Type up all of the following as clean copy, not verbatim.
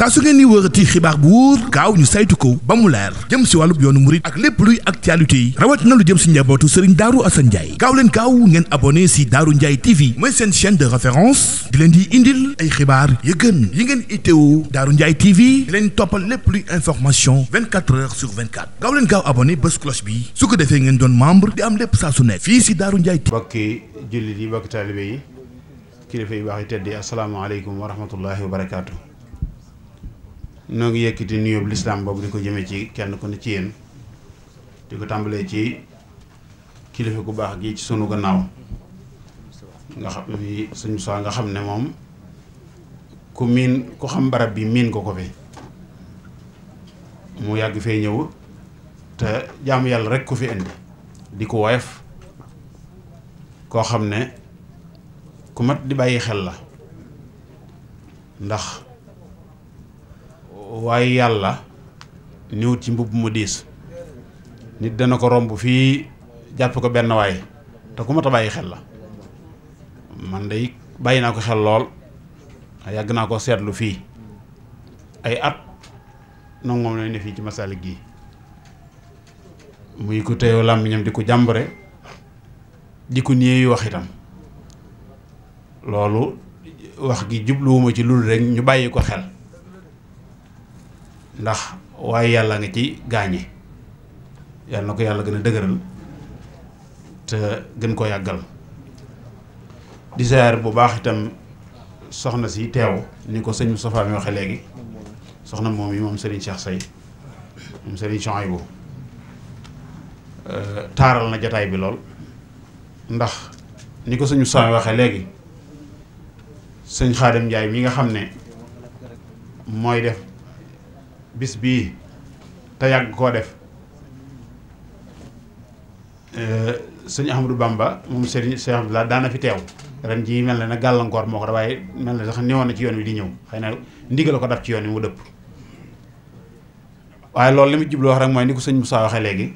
saa su ngeen ni wërati xibaar bu wóor gaaw ñu saytu ko ba mu leer jëm si wàllub yoonu murit ak lépp luy actualité yi rawat na lu jëm si njabootu Serigne Darou Assane Ndiaye gaaw leen gaaw ngeen abonné si Darou Ndiaye TV mooy seen chaîne de référence di leen di indil ay xibaar yu gën yi ngeen itteewu Darou Ndiaye TV di leen toppal lépp luy information 24 heures sur 24 gaaw leen gaaw abonné bés cloche bi su ko defee ngeen doon membre di am lépp saa su ne fii si Darou Ndiaye TV. bokki jullit yi bokki taalibe yi kilifa yi baax yi tedd yi asalaamaaleykum wa rahmatullahi wa barakaatu. noo ngi yëkkati nuyoo lislaam boobu di ko jëmee ci kenn ku ne ci yéen di ko tàmbalee ci kilifa ku baax gi ci sunu gannaaw nga xam ni suñu saa nga xam ne moom ku xam barab bi miin ko fi mu yàgg fee ñëw te jaamu yàlla rek ku fi indi di ko woyof koo xam ne ku mat di bàyyi xel la ndax waaye yàlla niwut ci mbubb mu diis nit dana ko romb fii jàpp ko benn waay te ku mat a bàyyi xel la man day bàyyi naa ko xel lool yàgg naa ko seetlu fii ay at noonu moom lañ ne fii ci Masalik gi muy ko teew làmmiñam di ko jàmbare di ko néew wax itam loolu wax gi jubluwuma ci loolu rek ñu bàyyi ko xel ndax waaye yàlla nga ci gaañe yàlla na ko yàlla gën a dëgëral te gën ko yàggal di siyaar bu baax itam soxna si teew ni ko sëñ Moustapha mi waxe léegi soxna moom yi moom Serigne Cheikh Say moom Serigne Chouaïbou taaral na jataay bi lool ndax ni ko sëñ Moustapha mi waxe léegi sëñ Xaadim Njaay mi nga xam ne mooy def bis bii te yàgg koo def sëñ Ahmadou Bamba moom Serigne Cheikh Abdoulaye daana fi teew ren jii mel na nag gàllankoor moo ko da waaye mel na sax newoon na ci yoon wi di ñëw xëy na ndigal ko daf ci yoon wi mu dëpp waaye loolu li mu jublu wax rek mooy ni ko sëñ Moussa waxee léegi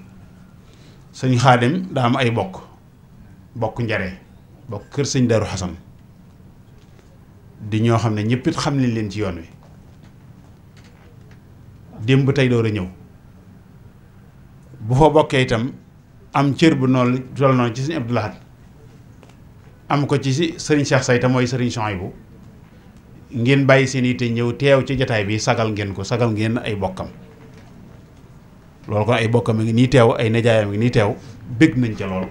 sëñ Xaadim daa am ay bokk njare bokk kër sëñ Darou Assane di ñoo xam ne ñëpp it xam nañ leen ci yoon wi démb tey door a ñëw bu fa bokkee itam am cër bu noonu toll noonu ci sëñ Abdou Lahad am ko ci si sëriñ Cheikh Say te mooy sëriñ Chouaïbou ngeen bàyyi seen yitte ñëw teew ci jataay bi sagal ngeen ay bokkam loolu kon ay bokkam a ngi nii teew ay nijaayam a ngi nii teew bëgg nañ ca lool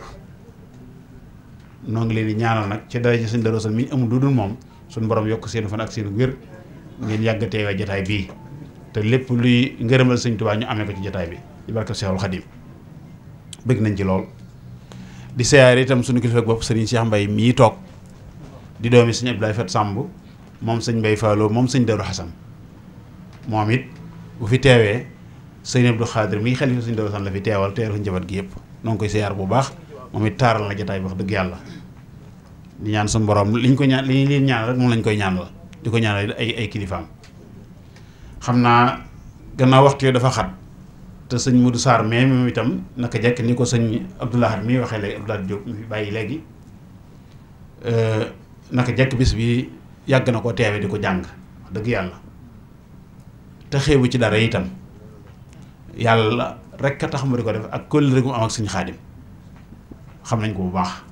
noo ngi leen di ñaanal nag ci dara ci sëñ Darou Assane mi ñu amul lu dul moom suñu borom yokk seen fan ak seen wér ngeen yàgg teewee jataay bii te lépp luy ngërëmal sëñ Tuubaa ñu amee ko ci jataay bi di barke Seexul Xadim bëgg nañ ci lool di siyaare itam suñu kilifa bopp sëriñ Cheikh Mbaye mii toog di doomi sëñ Abdoulaye Fat Samb moom sëñ Mbaye Fallou moom sëñ Darou Assane moom it bu fi teewee sëñ Abdou Khadir mii xalifa sëñ Darou Assane la fi teewal teewal njaboot gi yëpp noo ngi koy siyaar bu baax moom it taaral na jataay bi wax dëgg yàlla di ñaan suñu borom liñ ko ñaan li ñu leen ñaan rek moom lañ koy ñaanal di ko ñaanal ay kilifaam xam naa gannaaw waxtu dafa xat te sëñ Modou Sarr mais moom itam naka jekk ni ko sëñ Abdou Lahad mi waxee léegi Abdou Lahad Diop mi fi bàyyi léegi naka jekk bis bi yàgg na ko teewe di ko jàng wax dëgg yàlla te xeebu ci dara itam yàlla rek a tax mu di ko def ak kóllëre gu mu am ak sëñ Xaadim xam nañ ko bu baax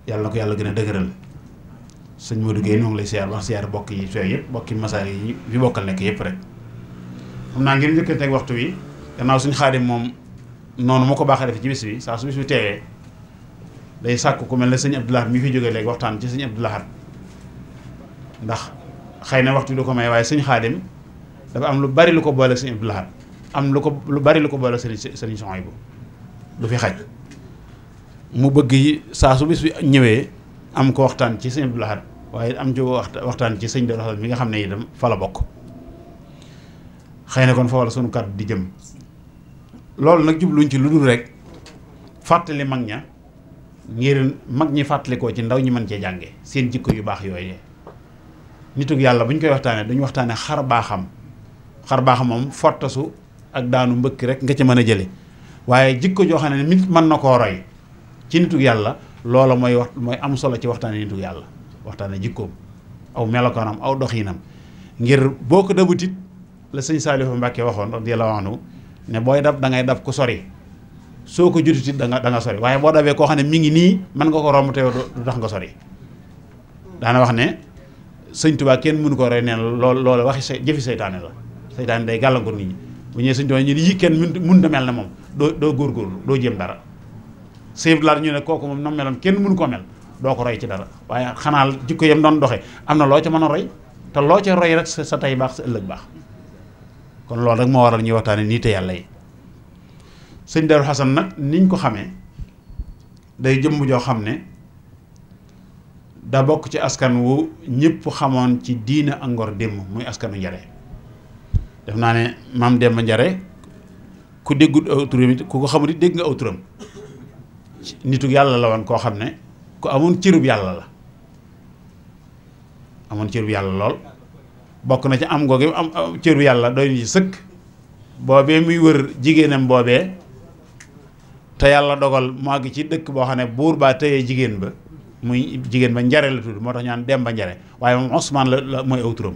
yàlla na ko yàlla gën a dëgëral sëñ Modou Guèye noonu lay siyaar bokk yi fee yëpp bokki masaar yi fi bokkal nekk yëpp rek xam naa ngir njëkkanteeg waxtu wi gannaaw suñ Xaadim moom noonu moo ko baaxee def ci bis bi saa su bis bi teewee day sàkk ku mel ne sëñ Abdou Lahad mi fi jógee léegi waxtaan ci sëñ Abdou Lahad ndax xëy na waxtu du ko may waaye sëñ Xaadim dafa am lu bari lu ko boole sëñ Abdou Lahad am lu bari lu ko boole sëriñ Chouaïbou du fi xaj mu bëgg yi saa su bis bi ñëwee am ko waxtaan ci sëñ Abdou Lahad waaye am ci waxtaan ci sëñ Darou Assane mi nga xam ne itam fa la bokk xëy na kon fa wala sunu kàddu di jëm loolu nag jubluñ ci lu dul rek fàttali mag ña ngir mag ñi fàttalikoo ci ndaw ñi mën cee jànge seen jikko yu baax yooyu nitug yàlla bu ñu koy waxtaanee duñu waxtaanee xar baaxam moom fottasu ak daanu mbëkk rek nga ci mën a jële waaye jikko joo xam ne nit mën na koo roy ci nitug yàlla loola mooy am solo ci waxtaanee nitug yàlla waxtaanee jikkoom aw melokaanam aw doxinam ngir boo ko dabutit la sëñ Saalihu Mbàkke waxoon radiyallaahu anhu ne booy dab da ngay dab ku sori soo ko jututit da nga sori waaye boo dabee koo xam ne mi ngi nii mën nga ko romb te du tax nga sori daana wax ne sëñ Tuubaa kenn mënu ko rey neen loolu waxi jëfi seytaane la seytaane day gàllankoor nit ñi bu ñëwee sëñ Tuubaa ñu yi kenn mun a mel ne moom doo góorgóorlu doo jéem dara sëñ Blaat ñu ne kooku moom nam meloon kenn mënu ko mel doo ko roy ci dara waaye xanaa jikko yam doon doxee am na loo ca mën a roy te loo ca roy rek sa tey baax sa ëllëg baax kon loolu rek moo waral ñuy waxtaane nii te yàlla yi sëñ Darou Xasan nag niñ ko xamee day jëmm joo xam ne da bokk ci askan wu ñëpp xamoon ci diina ak ngor démb muy askanu Njare def naa ne maam Demba Njare ku déggut aw turam it ku ko xamut it dégg nga aw turam nitu yàlla la woon koo xam ne ku amoon cërub yàlla la amoon cërub yàlla lool bokk na ci am googu am cërub yàlla doy na ci sëkk boobee muy wër jigéenam boobee te yàlla dogal mu àgg ci dëkk boo xam ne buur baa tëyee jigéen ba muy jigéen ba Njare la tudd moo tax ñaan Demba Njare waaye moom Ousmane la mooy aw turam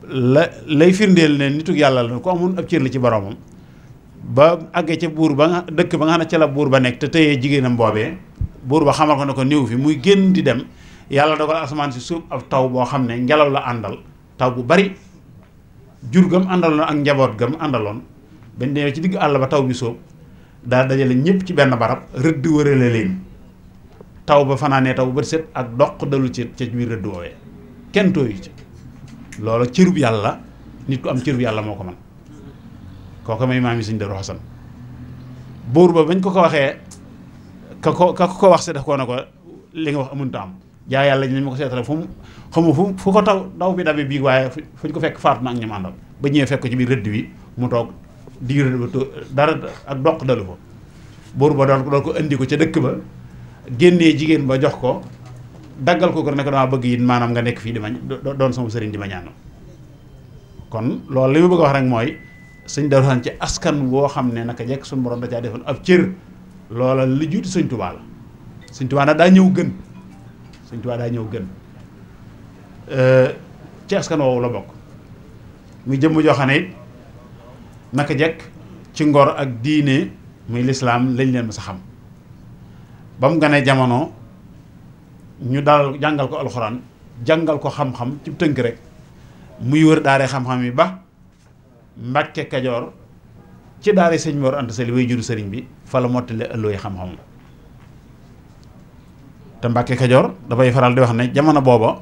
lay firndeel ne nitu yàlla la ku amoon ab cër la ci boromam ba àggee ca buur ba nga dëkk ba nga xam ne ca la buur ba nekk te tëyee jigéenam boobee buur ba xamal ko ne ko néew fi muy génn di dem yàlla dogal asamaan si suuf ab taw boo xam ne ngelaw la àndal taw bu bari jur gam àndaloon ak njaboot gam àndaloon bañ demee ci digg àll ba taw bi sóob daal dajale ñëpp ci benn barab rëdd wërale leen taw ba fanaanee taw bu bët set ak doq dalu ci ca biir rëdd woowee kenn tooyu ci loolu cërub yàlla nit ku am cërub yàlla moo ko man kooku may maam yi sëñ Darou Xasan buur ba bañ ko waxee ka ko wax si daf koo ne ko li nga wax amunta am jaa yàlla ñu ma ko seetale fu mu xamu fu ko daw bi dabe bii waaye fuñ ko fekk faatu na ak ñam àndal ba ñëwee fekk ko ci biir rëdd wi mu toog digg rëdd ba dara ak doq dalu fa buur ba doon ko indi ko ca dëkk ba génnee jigéen ba jox ko daggal ko ne ko dama bëgg it maanaam nga nekk fii di ma doon sama sëriñ di ma ñaanal kon loolu li ma bëgg a wax rek mooy sëñ Darou Xasan ci askan woo xam ne naka jekk suñu borom da caa defoon ab cër loola li juuti sëñ Tuubaa la sëñ Tuubaa nag daa ñëw gën sëñ Tuubaa daa ñëw gën ci askan woowu la bokk muy jëmm joo xam ne it naka jekk ci ngor ak diine muy lislaam lañ leen ma sa xam ba mu ganee jamono ñu daal jàngal ko alxuraan jàngal ko xam-xam ci tënk rek muy wër daare xam-xam yi ba Mbàkke Kajoor ci daare sëñ Mor Anta Sali way juru sëriñ bi fa la mottale ëllooy xam-xam te Mbàkke Kajoor dafay faral di wax ne jamono booba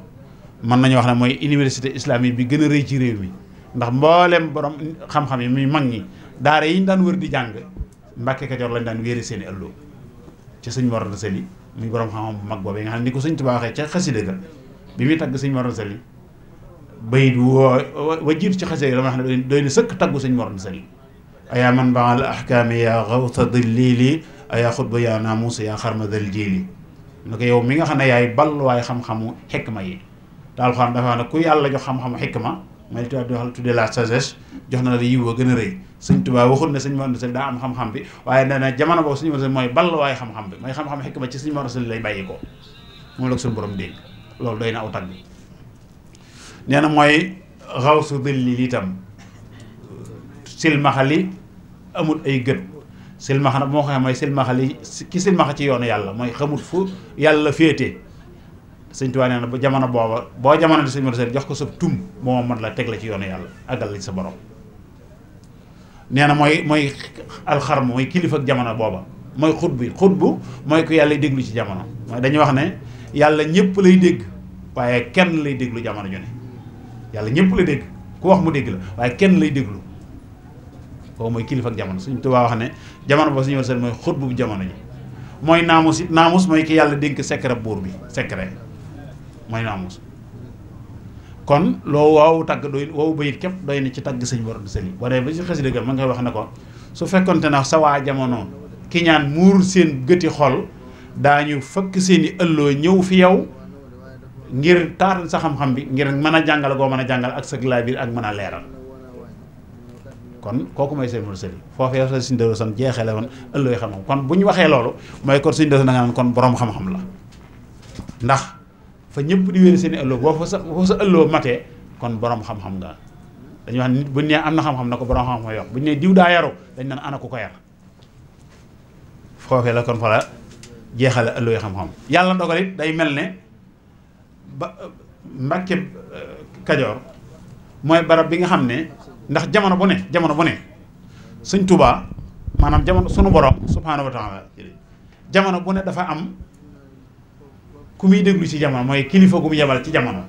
mën nañu wax ne mooy université islamique bi gën a rëy ci réew mi ndax mboolem borom xam-xam yi muy mag ñi daare yi ñu daan wër di jàng Mbàkke Kajoor lañ daan wéeri seeni ëlloo ci sëñ Mor Anta Sali muy borom xam-xam bu mag boobee nga xam ne ni ko sëñ Tuubaa waxee ca xasida ga bi muy tagg sëñ Mor Anta Sali bayit wa jiitu ci xasida ga dama wax ne doy na sëkk taggu sëñ Mor Anta Sali ayaa man baal ahkaami yaa xawta dillili ayaa xutba yaa naamusa yaa xarmadal jiili ne ko yow mi nga xam ne yaay balluwaay xam-xamu xikma yi daal xam dafa wax ne ku yàlla jox xam-xamu xikma may li tubaab di wax tuddee la sagesse jox na la yiw a gën a rëy sëñ Tuubaa waxul ne sëñ Mor Anta Sali daa am xam-xam bi waaye nee na jamono boobu sëñ Mor Anta Sali mooy balluwaay xam-xam bi mooy xam-xam xikma ci sëñ Mor Anta Sali lay bàyyi ko moom la ko suñu borom dégg loolu doy na aw tagg nee na mooy xawsu dilli itam silmaxali amul ay gët silmaxa nag moo xam ne mooy silmaxali ki silmaxa ci yoonu yàlla mooy xamut fu yàlla féete sëñ Tuubaa nee na ba jamono booba boo jamono di sëñ Mor Anta Sali jox ko sa tum moo man la teg la ci yoonu yàlla àggal la ci sa borom nee na mooy alxarm mooy kilifa ak jamono booba mooy xutbu mooy ku yàlla déglu ci jamono mooy dañuy wax ne yàlla ñëpp lay dégg waaye kenn lay déglu jamono ju ne yàlla ñëpp lay dégg ku wax mu dégg la waaye kenn lay déglu kooku mooy kilifa ak jamono Sëñ Tuubaa wax ne jamono boobu Sëñ Mor Anta Sali mooy xutbu bu jamono ji mooy naamus it naamus mooy ki yàlla dénk secret buur bi secret mooy naamus kon loo waaw tagg doy woowu bayit képp doy na ci tagg Sëñ Mor Anta Sali boo dee ba ci xasida ga ma ngay wax ne ko su fekkonte na sa waa jamono ki ñaan muur seen gëti xol daañu fëkk seeni ëlloo ñëw fi yow ngir taaral sa xam-xam bi ngir mën a jàngal goo mën a jàngal ak sa laa biir ak mën a leeral kon kooku mooy Sëñ Mor Anta Sali foofee sa Sëñ Darou Xasan jeexale woon ëllooy xam-xam kon bu ñu waxee loolu mooy kon Sëñ Darou Xasan da nga naan kon borom xam-xam la ndax fa ñëpp di wéeri seen i ëlloo boo fa sa ëlloo matee kon borom xam-xam nga dañuy wax nit bu ñu nee am na xam-xam na ko borom xam-xam yox bu ñu nee diw daa yaru dañ naan ana ku ko yar foofee la kon fa la jeexale ëlloo yi xam-xam yàlla dogal it day mel ne ba Mbàkke Kajoor mooy barab bi nga xam ne ndax jamono bu ne Sëñ Tuubaa maanaam jamono sunu borom subhaanahu wa taala jamono bu ne dafa am ku muy déglu ci jamono mooy kilifa gu mu yebal ci jamono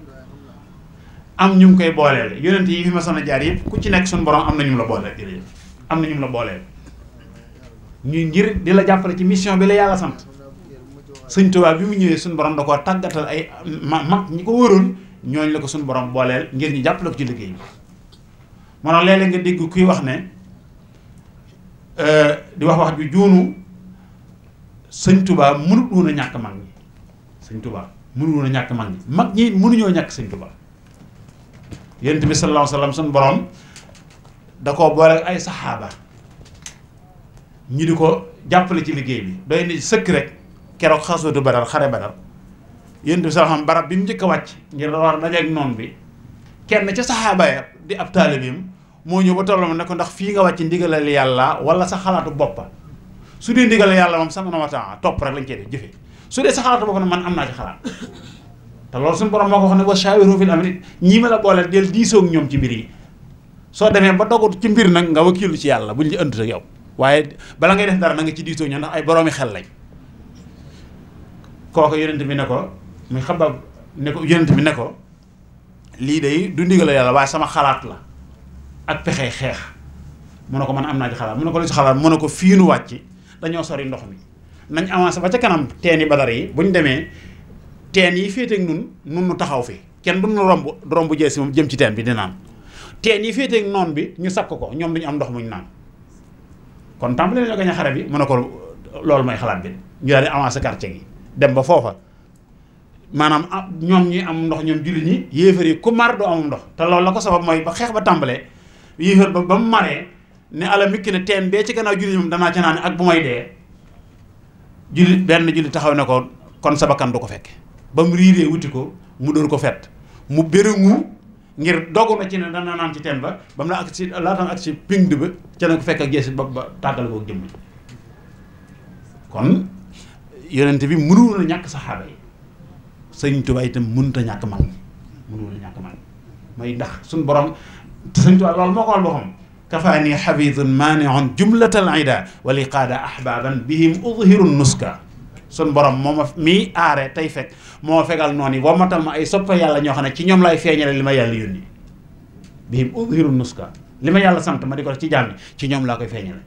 am ñu ngi koy booleel yonent yi fi ma sonn jaar yëpp ku ci nekk sunu borom am na ñu mu la booleel am na ñu mu la booleel ñu ngir di la jàppale ci mission bi la yàlla sant Sëñ Tuubaa bi mu ñëwee sunu borom da koo tàggatal ay mag ñi ko wëroon ñooñu la ko sunu borom booleel ngir ñu jàppale ko ci liggéey bi moo tax léeg-léeg nga dégg kuy wax ne di wax ju juunu Sëñ Tuubaa mënut woon a ñàkk mag ñi Sëñ Tuubaa mënut woon a ñàkk mag ñi mag ñi mënuñoo ñàkk Sëñ Tuubaa Yonent bi sallallahu alayhi wa sallam sunu borom da koo boole ay saxaaba ñu di ko jàppale ci liggéey bi doy na sëkk rek keroog xaswatu Badar xare Badar Yonent bi sallallahu alayhi wa sallam barab bi mu njëkk a wàcc ngir war dajeek noon bi kenn ca saxaaba ya di ab taalibeem moo ñëw ba tollu ne ko ndax fii nga wàcc ndigalal yàlla wala sa xalaatu boppa su dee ndigalal yàlla moom sama na wa taala topp rek lañ cee def jëfe su dee sa xalaatu boppa nag man am naa ci xalaat te loolu suñu borom moo ko wax ne wa shaawiruhum fil amri ñii ma la booleel del diisoo ak ñoom ci mbir yi soo demee ba dogut ci mbir nag nga wakiilu ci yàlla buñ ci ëndut ak yow waaye bala ngay def dara na nga ci diisoo ñoom ndax ay boroomi xel lañ kooku yonent bi ne ko muy Xabbaab ne ko yonent bi ne ko lii de du ndigalal yàlla waaye sama xalaat la ak pexe xeex mu ne ko man am naa ci xalaat mu ne ko lu ci xalaat mu ne ko fii nu wàcc dañoo sori ndox mi nañ avancé ba ca kanam teeni Badar yi buñ demee teen yi féeteeg nun nu taxaw fi kenn du nu romb jee si moom jëm ci teen bi di naan teen yi féeteeg noon bi ñu sakk ko ñoom duñu am ndox muñ naan kon tàmbali nañoo gañ a xare bi mu ne ko loolu mooy xalaat bi ñu daal di avancé quartier gi dem ba foofa maanaam ñoom ñi am ndox ñoom julli ñi yéefar yi ku mar doo amum ndox te loolu la ko sabab mooy ba xeex ba tàmbalee yéefar ba mu maree ne ala mikki ne teen bee ci gannaaw julli moom danaa ca naan ak bu may dee benn julli taxaw ne ko kon sa bakkan du ko fekke ba mu riiree wuti ko mu dóor ko fett mu béréngu ngir dogu na ci ne dana naan ci teen ba ba mu la ak si laataan ak si ping ba ca ne ko fekk ak jeesi ba tàggal ko jëmm kon yonent bi mënuwoon a ñàkk saxaaba yi Sëñ Tuubaa itam mënut a ñàkk mag ñi mënuwoon a ñàkk mag ñi mooy ndax suñu borom Sëñ Tuubaa loolu moo ko wal boo xam kafaani xafidun maaniun jumlatal ida wali qaada ahbaban bihim udhiru nuska sun borom moo ma mii aare tey fekk moo fegal noonu yi wamatal ma ay soppa yàlla ñoo xam ne ci ñoom lay feeñale li ma yàlla yónni bihim udhiru nuska li ma yàlla sant ma di ko ci jàmm ci ñoom laa koy feeñale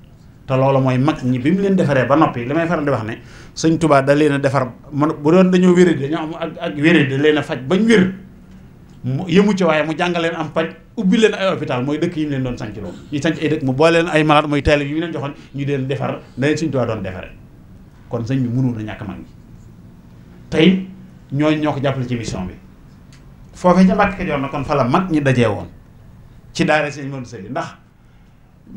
te loolu mooy mag ñi bi mu leen defaree ba noppi li may faral di wax ne Sëñ Tuubaa da leen a defar man bu doon dañoo wéradi dañoo am ak wéradi da leen a faj bañ wér mu yëmu ci waaye mu jàngaleen am paj ubbi leen ay hôpital mooy dëkk yi mu leen doon sanc loolu ñu sanc ay dëkk mu boole leen ay malade mooy taalib yi mu leen joxoon ñu leen defar na leen Sëñ Tuubaa doon defaree kon sëñ bi mënul a ñàkk mag ñi tey ñooñu ñoo ko jàppale ci mission bi foofee ca Mbàkke Kajoor na kon fa la mag ñi dajee woon ci daara Sëñ Moodu Sali ndax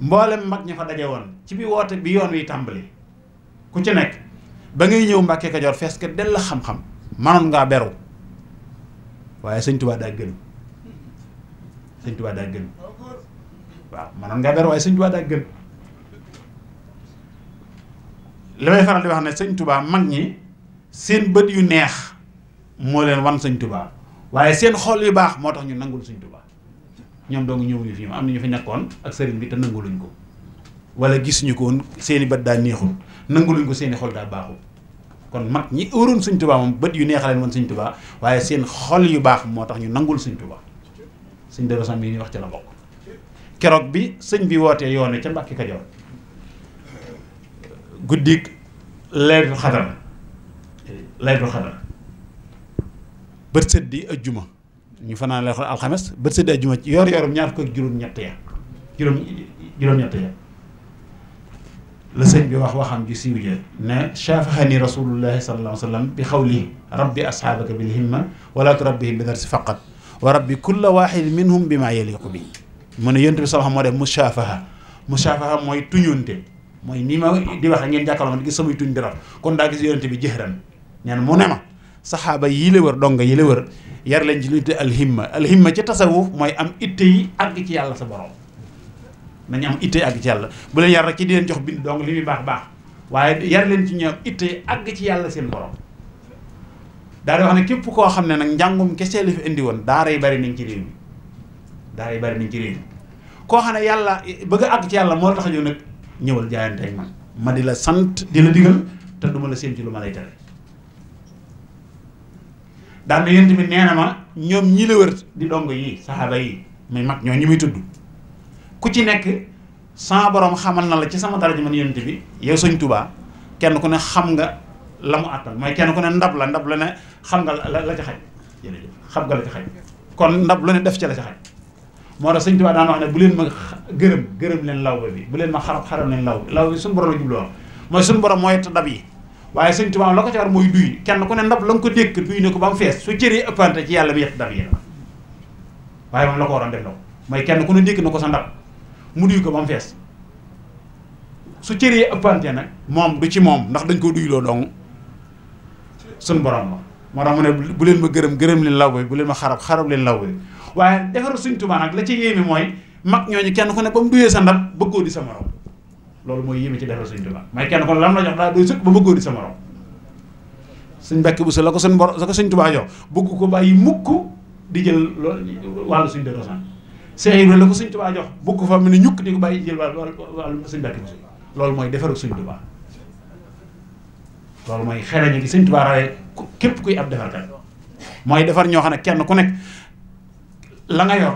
mboolem mag ñi fa daje woon ci bi woote bi yoon wi tàmbali ku ci nekk ba ngay ñëw Mbàkke Kajoor fees ka del la xam-xam manoon ngaa beru waaye Sëñ Tuubaa daa gën Sëñ Tuubaa daa gën waaw manoon ngaa beru waaye Sëñ Tuubaa daa gën li may faral di wax ne Sëñ Tuubaa mag ñi seen bët yu neex moo leen wan Sëñ Tuubaa waaye seen xol yu baax moo tax ñu nangul Sëñ Tuubaa ñoom dong ñëwuñu fii ma am na ñu fi nekkoon ak sëriñ bi te nanguluñ ko wala gisuñu ko woon seeni bët daa neexul nanguluñ ko seeni xol daa baaxul kon mag ñi ëroon Sëñ Tuubaa moom bët yu neex leen woon Sëñ Tuubaa waaye seen xol yu baax moo tax ñu nangul Sëñ Tuubaa Sëñ Daaru Sam yi ñuy wax ci la bokk keroog bi sëñ bi wootee yoone ca Mbàkke Kajoor guddik laylatul xadar bët set di ajjuma ñu fanaan la alxames bët set di ajjuma yorum ñaar ko juróom-ñett ya juróom-ñett ya la sëñ bi waxam ji siiw ja ne shafahani rasulullahi sallallahu alayhi wa sallam bi xawli rabbi asxaabaka bil himma wala turabbihim bi darsi faqat wa rabbi kulla waxid minhum bi maa yaliqu bi mu ne yonent bi sallallahu moo def mushafaha mooy tuñunte mooy nii ma di waxe ngeen jàkkaarloo ma di gis samay tuñ di raf kon daa gis yonent bi jëxran neen mu ne ma saxaaba yii la wër donga yi la wër yar leen ci lu te alhimma ci tasawuf mooy am itte yi àgg ci yàlla sa borom nañu am itte yi àgg ci yàlla bu leen yar rek ci di leen jox bind dong li muy baax baax waaye yar leen ci ñoom itte yi àgg ci yàlla seen borom daal di wax ne képp koo xam ne nag njàngum kese la fi indi woon daara yi bari nañ ci réew mi koo xam ne yàlla bëgg a àgg ci yàlla moo la tax a ñëw nag ñëwal jaayante ak man ma di la sant di la digal te du ma la séen ci lu ma lay tere daal na yéen tamit nee na ma ñoom ñi la wër di dong yi saxaaba yi muy mag ñoo ñi muy tudd ku ci nekk sama borom xamal na la ci sama daraja man yonent bi yow Sëñ Tuubaa kenn ku ne xam nga la mu àttal mooy kenn ku ne ndab la ne xam nga la ca xaj xam nga la ca xaj kon ndab lu ne def ca la ca xaj moo tax Sëñ Tuubaa daan wax ne bu leen ma gërëm leen lawbe bi bu leen ma xarab leen law bi suñu borom la jubloo mooy suñu borom mooy ndab yi waaye Sëñ Tuubaa la ko ci war mooy duy kenn ku ne ndab la nga ko dékk duy ne ko ba mu fees su cëree ëppante ci yàlla mi yett ndab yi la waaye moom la ko waroon def na ko mooy kenn ku ne dékk na ko sa ndab mu duy ko ba mu fees su cëree ëppante nag moom du ci moom ndax dañ ko duyloo dong suñu borom la moo tax mu ne bu leen ma gërëm leen lawbe bu leen ma xarab leen lawbe waaye defaru Sëñ Tuubaa nag la ci yéeme mooy mag ñooñu kenn ku ne ba mu duyee sa ndab bëggoo di sa morom loolu mooy yéeme ci defaru Sëñ Tuubaa mooy kenn ku ne lam la jox daa doy sëkk ba bëggoo di sa morom Sëñ Mbàkke Buso la ko Sëñ Tuubaa jox bëgg ko bàyyi mukk di jël loolu wàllu suñ de rosan Seex Ibra la ko Sëñ Tuubaa jox bëgg ko fa mu ne ñukk di ko bàyyi jël wàllu Sëñ Mbàkke Buso loolu mooy defaru Sëñ Tuubaa loolu mooy xereñe gi Sëñ Tuubaa rawee képp kuy ab defarkat mooy defar ñoo xam ne kenn ku nekk la nga yor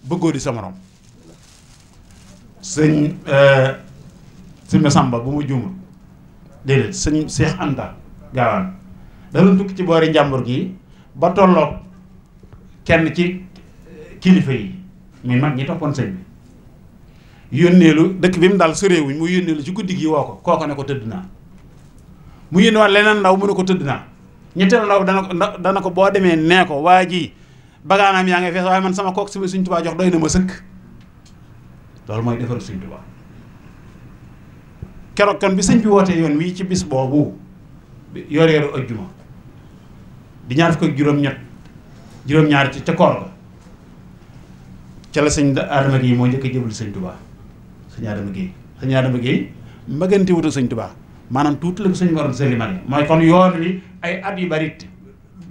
bëggoo di sa morom sëñ Masamba bu mu juumul déedéet sëñ Seex Anta Gaawaan da doon tukki ci boori njàmbur gi ba tolloog kenn ci kilifa yi muy mag ñi toppoon sëñ bi yónneelu dëkk bi mu daal soreewuñ mu yónneelu ci guddi gi woo ko kooko ne ko tëdd naa mu yónni waat leneen ndaw mu ne ko tëdd naa ñetteelu ndaw dana ko boo demee nee ko waa ji bagaanaam yaa ngi fees waaye man sama kook si Sëñ Tuubaa jox doy na ma sëkk loolu mooy defaru Sëñ Tuubaa keroog kon bi sëñ bi wootee yoon wii ci bis boobu yoreeru ajjuma di ñaar fukk ak juróom-ñaar ci ca koor ga ca la sëñ Adama Guèye moo njëkk a jébal Sëñ Tuubaa sëñ Adama Guèye magante wutu Sëñ Tuubaa maanaam tuuti la ko sëñ waroon sëlimane mooy kon yoon wi ay at yu bari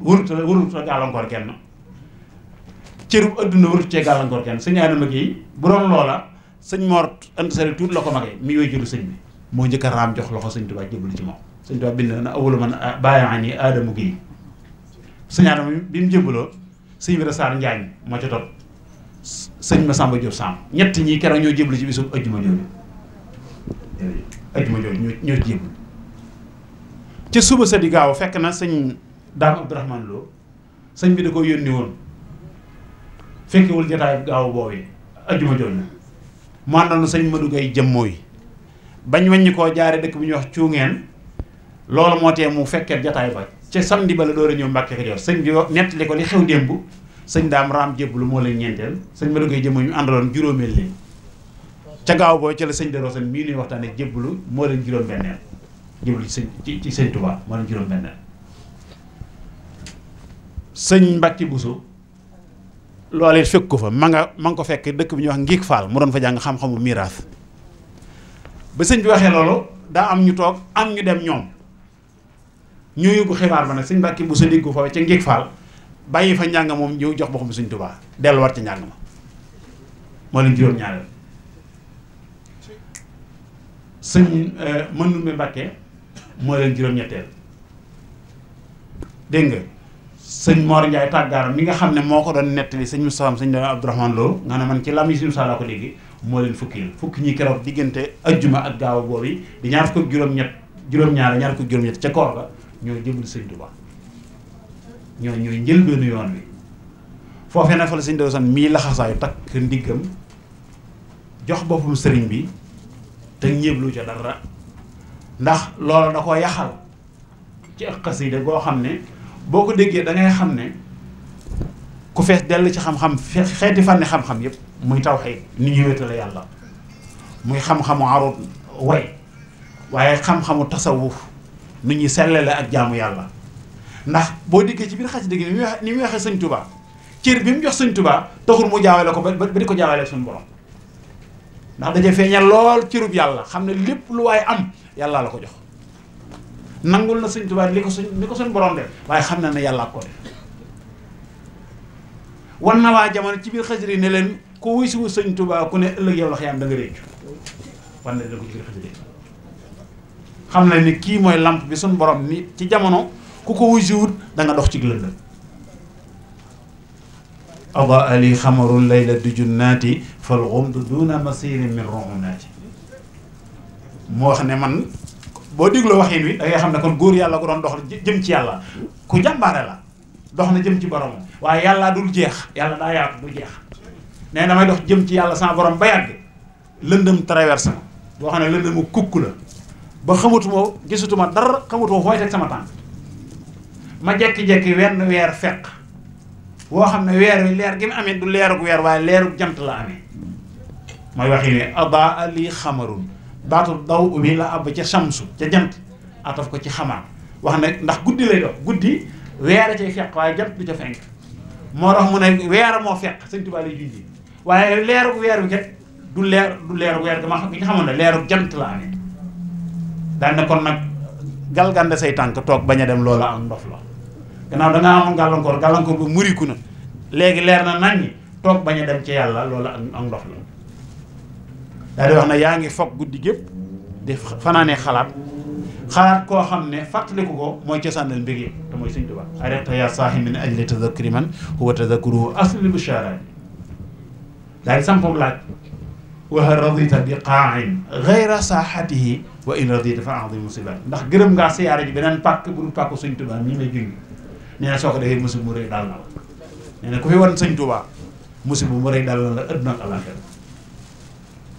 wërut a gàllankoor kenn cërub adduna wërut cee gàllankoor kenn sëñ Adama Guèye bu doon loola sëñ Mor Anta Sali tuuti la ko magee mi yooyu jëlu sëñ bi moo njëkk a raam jox loxo Sëñ Tuubaa jébbalu ci moom Sëñ Tuubaa bind na awwalu man baayaani Adama Guèye sëñ Adama bi mu jébbaloo sëñ Ibra Sarr Njaañ moo ca topp sëñ Masamba Diop Samb ñett ñi keroog ñoo jébbalu ci bisu ajjuma jooju ñoo ci jébbalu ca suba sa di gaaw fekk na sëñ Daam Abdourahmane Lo sëñ bi da ko yónni woon fekkewul jotaay gaaw boobee ajjuma jooju mu àndoon na sëñ Madou Gueye jëm mooy bañ waññi koo jaare dëkk bu ñuy wax cuungeen loolu moo tee mu fekkee jataay ba ca samedi ba la door a ñëw Mbàkke Kajoor sëñ bi nettali ko li xew démb sëñ daam raam jébbalu moo leen ñeenteel sëñ Madou Gueye jëm mooy ñu àndaloon juróomeel leen ca gaaw boobu ca la sëñ de Rosen mii nuy waxtaane jébbalu moo leen juróom-benneel jébbalu ci sëñ Tuubaa moo leen juróom-benneel sëñ Mbàkke Buso loolee fekk ko fa ma nga ko fekk dëkk bi ñuy wax Ngiig Faal mu doon fa jàng xam-xamu miraas ba sëñ bi waxee loolu daa am ñu toog am ñu dem ñoom ñoo yóbbu xibaar ba nag sëñ Mbàkke Buso dégg ko fa ca Ngiig Faal bàyyi fa njàng moom ñëw jox boppam sëñ Tuubaa delluwaat ca njàng ma moo leen juróom-ñaareel sëñ Mandumbe Mbàkke moo leen juróom-ñetteel dégg nga sëñ Mor Ndiaye tàggaaram mi nga xam ne moo ko doon nettali sëñ Moustapha sëñ Abdourahmane Lo nga ne man ci lam yi sëñ Moussa laa ko dégg moo leen fukki ñi keroog diggante ajjuma ak gaaw boobu di ñaar fukk juróom-ñaar ñaar fukk juróom-ñett ca koor ga ñoo jëbal sëñ Tuubaa ñooy njëlbeenu yoon wi foofee na fa la sëñ Dawsan mii laxasaayu takk ndiggam jox boppam sëriñ bi te ñeeblu ca dara ndax loolu da ko yaxal ci ak xasida goo xam ne boo ko déggee da ngay xam ne ku fees dell ci xam-xam xeeti fànni xam-xam yépp muy tawhiid ni ñu wéetale yàlla muy xam-xamu arut way waaye xam-xamu tasawuf nu ñuy sellale ak jaamu yàlla ndax boo diggee ci biir xasida gi ni muy waxee sëñ Tuubaa cër bi mu jox sëñ Tuubaa taxul mu jaawale ko ba di ko jaawale suñu borom ndax dajee feeñal lool cërub yàlla xam ne lépp lu waaye am yàlla la ko jox nangul na sëñ Tuubaa li ko suñ borom def waaye xam na ne yàlla ko def wan na waa jamono ci biir xasida yi ne leen ku wuy si wu sëñ Tuubaa ku ne ëllëg yow la xëy am da nga réccu wan na leen ko ci biir xasida yi xam na ni kii mooy lamp bi suñ borom ni ci jamono ku ko wuy si wut da nga dox ci lëndëm adaa li xamaru layla du junnaati fal xumdu duna masirin min ruunaati moo wax ne man boo dégloo waxin wi da ngay xam ne kon góor yàlla ko doon dox jëm ci yàlla ku jàmbaare la dox na jëm ci boromam waaye yàlla dul jeex yàlla daa yaatu du jeex nee damay dox jëm ci yàlla sama borom ba yàgg lëndëm traversé ma boo xam ne lëndëmu kukk la ba xamatuma gisatuma dara xamatuma fooy teg sama tànk ma jekki-jekki wenn weer fekk boo xam ne weer wi leer gi mu amee du leerug weer waaye leerug jant la amee mooy waxi ne adaa li xamarun baatu daw bi la ab ca samsu ca jant ataf ko ci xamaar wax ne ndax guddi lay dox guddi weer a cay fekk waaye jant du ca fenk moo tax mu ne weer moo fekk sëñ Tuubaa lay junji waaye leerug weer wi kat du leerug weer ga ma xamoon ne leerug jant la amee daan ne kon nag galgande say tànk toog bañ a dem loola am ndof la gannaaw da ngaa amoon gàllankoor ba muriku na léegi leer na naññi toog bañ a dem ci yàlla loola ak ndof la daal di wax ne yaa ngi foog guddi gépp di fanaanee xalaat koo xam ne fàttaliku ko mooy cosaanal mbir yi te mooy sëñ Tuubaa arrêta ya saahi min ajli tadhakkuri man huwa tadhakkuruhu asli bushaaraat daal di sampom laaj wa hal radita bi qaa'in ghayra saaxatihi wa in radita fa a'dhi musibat ndax gërëm ngaa siyaare ji beneen pàkk bu dul pàkku sëñ Tuubaa nii lay jungi nee na soo ko defee musib mu rëy daal na la nee na ku fi wan sëñ Tuubaa musib mu rëy daal na la ëdduna ak àllaaxira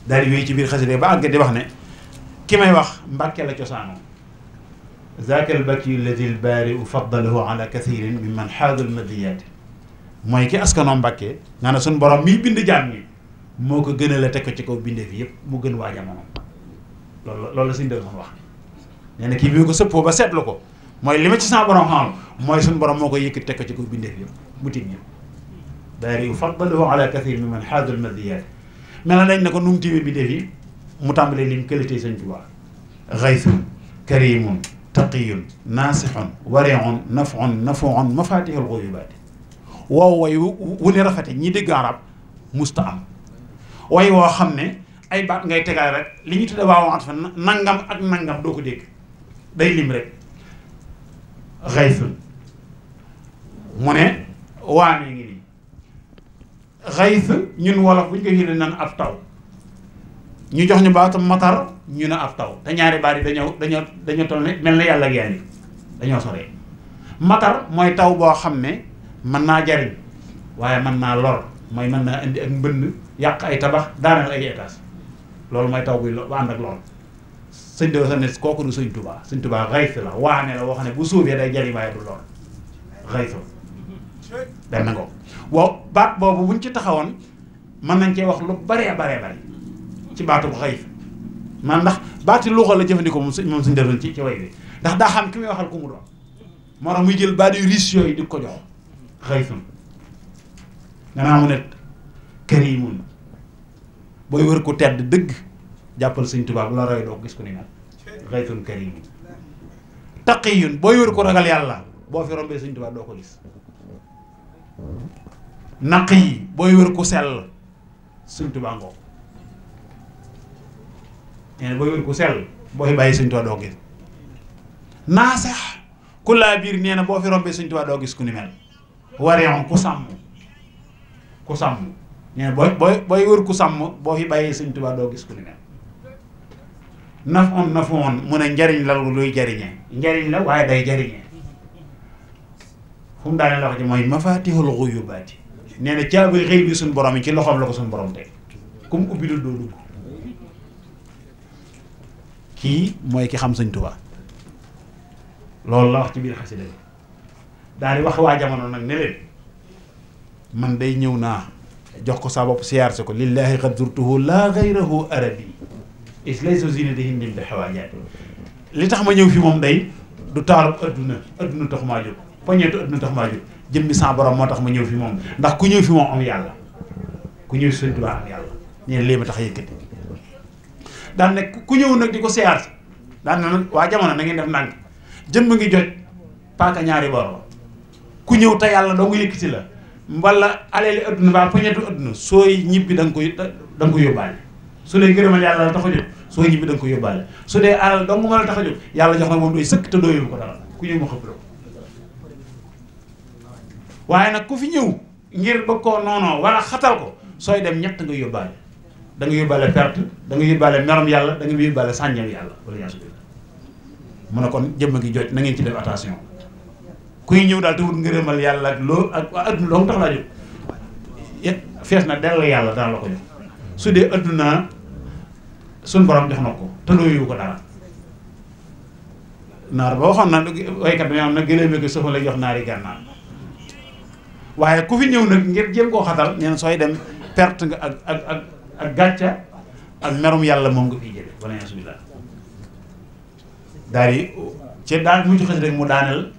daal di wéy ci biir xasida ba àgg di wax ne ki may wax Mbàkke la cosaanoo zaaka al-bakki alladi al-baari'u faddalahu ala kathirin mimman haada al-madiyaati mooy ki askanoo Mbàkke nga ne suñu borom miy bind jaam ñi moo ko gën a la teg ko ci kaw bindeef yëpp mu gën waa jamono loolu la suñ dëgg wax nee na kii bi ko sëppoo ba seetlu ko mooy li ma ci sama borom xamal mooy suñu borom moo ko yëkkati teg ko ci kaw bindeef yëpp mu tiim ñëpp baari'u faddalahu ala kathirin mimman haada al-madiyaati mel na dañ ne ko nu mu tiimee bindeef yi mu tàmbalee lim qualité Sëñ Tuubaa gaythun karimun taqiyun naasixun wariun nafun nafuun mafatihul xuyubaati woow way wu ne rafete ñi dégg arab musta am way woo xam ne ay baat ngay tegaay rek li ñu tudde waaw at fa nangam ak nangam doo ko dégg day lim rek gaythun mu ne waamee ngi nii gayth ñun wolof bu ñu ko firee nan ab taw ñu jox ñu baatam matar ñu ne ab taw te ñaari baat yi dañoo toll ne mel na yàlla ak yaa dañoo soree matar mooy taw boo xam ne mën naa jariñ waaye mën naa lor mooy mën naa indi ak mbënn yàq ay tabax daaneel ay étage loolu mooy taw buy bu ànd ak lool sëñ de sa ne kooku du sëñ Tuubaa sëñ Tuubaa xayf la waame la wax ne bu suufee day jariñ waaye du lor xayf dem na ko wow baat boobu buñ ci taxawoon mën nañ cee wax lu baree bari ci baatu xayf man ndax baati luxa la jëfandikoo moom suñ defoon ci way bi ndax daa xam ki muy waxal ku mu doon moo tax muy jël baat yu riche yooyu di ko jox xayfun nga naa mu ne karimun booy wër ko tedd dëgg jàppal sëñ Tuubaa bu la roy doo gis ko ni nag xayfun karimun taqiyun booy wër ko ragal yàlla boo fi rombee sëñ Tuubaa doo ko gis naq yi booy wër ko sell sëñ Tuubaa ngoo nee na booy wër ku sell boo fi bàyyi sëñ Tuubaa doo gis naa sax ku laa biir nee na boo fi rombee sëñ Tuubaa doo gis ku ni mel wareon ku sàmm nee na booy wër ku sàmm boo fi bàyyi sëñ Tuubaa doo gis ku ni mel naf on mu ne njariñ la luy jariñee njariñ la waaye day jariñee fu mu daane la wax ci mooy mafatihul ghuyubaati nee na caabi xëy bi suñ borom yi ci loxoom la ko suñ borom teg ku mu ubbi dul doo dugg kii mooy ki xam sëñ Tuubaa loolu la wax ci biir xasida bi daal di wax waa jamono nag ne leen man day ñëw naa jox ko sa bopp siyaar si ko lillahi qad zurtuhu la ghayrahu arabi is laysa zinati hindim bi xawaajaat li tax ma ñëw fi moom day du taalub adduna taxumaa jóg poñeetu adduna tax maa jóg jëmmi sa borom moo tax ma ñëw fi moom ndax ku ñëw fi moom am yàlla ku ñëw Sëñ Tuubaa am yàlla ñeen lii ma tax a yëkkati daan ne ku ñëw nag di ko siyaar daan na nag waa jamono na ngeen def ndànk jëmm ngi jot paaka ñaari bor ku ñëw te yàlla doo nga yëkkati la mbala aleeli adduna baa poñeetu adduna sooy ñibbi da nga ko yóbbaale su dee gërëmal yàlla la tax a jóg soo ñibbi da nga ko yóbbaale su dee alal dong ma la tax a jóg yàlla jox na moom doy sëkk te doo yóbbu ko dara ku ñëw ma xëpp la waaye nag ku fi ñëw ngir bëgg koo noonoo wala xatal ko sooy dem ñett nga yóbbaale da nga yóbbaale perte da nga yóbbaale merom yàlla da nga yóbbaale sànjam yàlla wala yaa mu ne kon jëmm gi jot na ngeen ci def attention kuy ñëw daal te wut ngërëmal yàlla ak loo ak adduna loo mu tax laa jóg fees na dell yàlla dana la ko jox su dee adduna suñ borom jox na ko te doo ko dara naar ba waxoon na waykat bi am na gëléeme ko sofa lay jox naari gànnaar waaye ku fi ñëw nag ngir jéem koo xatal neen sooy dem perte nga ak gàcca ak merum yàlla moom nga fiy jële wala yasubillah daal di ci daal mu joxe rek mu daaneel